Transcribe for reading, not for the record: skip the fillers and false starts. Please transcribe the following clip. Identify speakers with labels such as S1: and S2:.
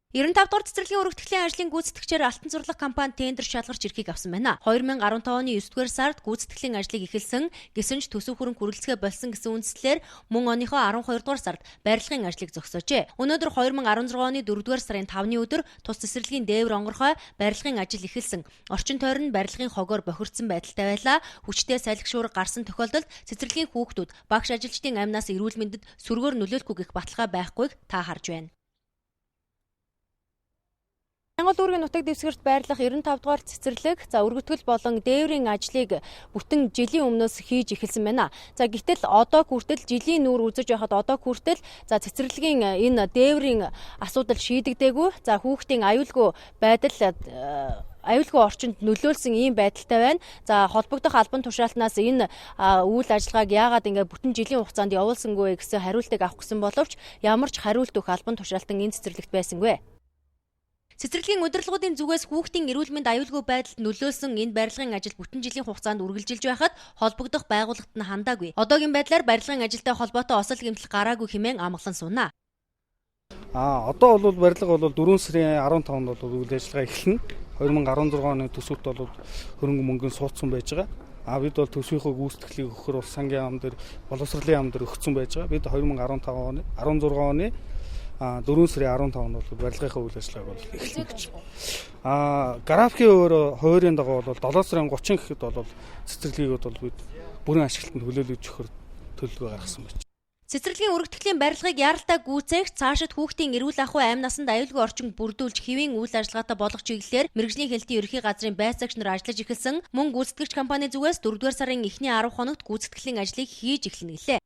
S1: 95 дугаар цэцэрлэгийн өргөтгөлийн ажлын гүйцэтгэгчээр Алтан зурлах компани тендер шалгарч эрхийг авсан байна. 2015 оны 9 дугаар сард гүйцэтгэлийн ажлыг эхэлсэн, гэсэн ч төсөв хөрөнгө хүрэлцгээ болсон гэсэн үндслээр мөн оныхоо 12 дугаар сард барилгын ажлыг зогсоожээ. Өнөөдөр 2016 оны 4 дугаар сарын 5-ны өдөр тус цэцэрлэгийн дээвэр онгорхой барилгын ажил эхэлсэн. Орчин тойрон барилгын хогоор бохирдсон байдалтай байлаа. Хүчтэй салхи шуурга гарсан тохиолдолд цэцэрлэгийн хүүхдүүд багш ажилчдын амнаас эрүүл мэндэд сөргөөр нөлөөлөхгүй гэх баталгаа байхгүйг та харж байна. Монгол дүүргийн нутаг дэвсгэрт байрлах 95 дугаар цэцэрлэг за өргөтгөл болон дээврийн ажлыг бүтэн жилийн өмнөөс хийж эхэлсэн байна. За гэтэл одоо хүртэл жилийн нүүр үзэж байхад одоо хүртэл за цэцэрлэгийн энэ дээврийн асуудал шийдэгдээгүй. За хүүхдийн аюулгүй байдал аюулгүй орчинд нөлөөлсөн ийм байдалтай байна. За холбогдох албан тушаалтнаас энэ үйл ажиллагааг яагаад ингэ бүтэн жилийн хугацаанд явуулсангүй гэсэн хариултыг авах гэсэн боловч ямар ч хариулт өгөх албан тушаалтан энэ цэцэрлэгт байсангүй. Цэцэрлэгийн удирдлагуудын зүгээс хүүхдийн эрүүл мэнд аюулгүй байдалд нөлөөлсөн энэ барилгын ажил бүтэн жилийн хугацаанд үргэлжилж байхад холбогдох байгууллагад нь хандаагүй. Одоогийн байдлаар барилгын ажилтай холбоотой осол гэмтэл гараагүй хэмээн амгалан сууна.
S2: Одоо бол барилга бол 4 сарын 15-нд бол үйл ажиллагаа эхэлнэ. 2016 оны төсөвт бол хөрөнгө мөнгө нь суудсан байж байгаа. Бид бол төсвийнхөө гүйцэтгэлийг өгөхөр улс сангийн яам дээр, боловсролын яам дээр өгсөн байж байгаа. Бид 2015 оны 16 оны 4 сарын 15-нд бол барилгынхаа үйл ажиллагааг бол эхэлнэ гэж. Графикийн хуваарийн дагуу бол 7 сарын 30 гэхэд бол цэцэрлэгийг бол бид бүрэн ашиглалтанд хүлээлгэж өгөхөр төлөвлөгөө гаргасан байна.
S1: Цэцэрлэгийн өргөтгөлийн барилгыг яралтай гүйцээх, цаашид хүүхдийн эрүүл ахуй амь насанд аюулгүй орчин бүрдүүлж хэвийн үйл ажиллагаатай болгох чиглэлээр мэргэжлийн хэлтийн ерөнхий газрын байцаагч нар ажиллаж эхэлсэн. Мөн гүйцэтгэгч компани зүгээс 4 дугаар сарын эхний 10 хоногт гүйцэтгэлийн ажлыг хийж эхэлнэ гэлээ.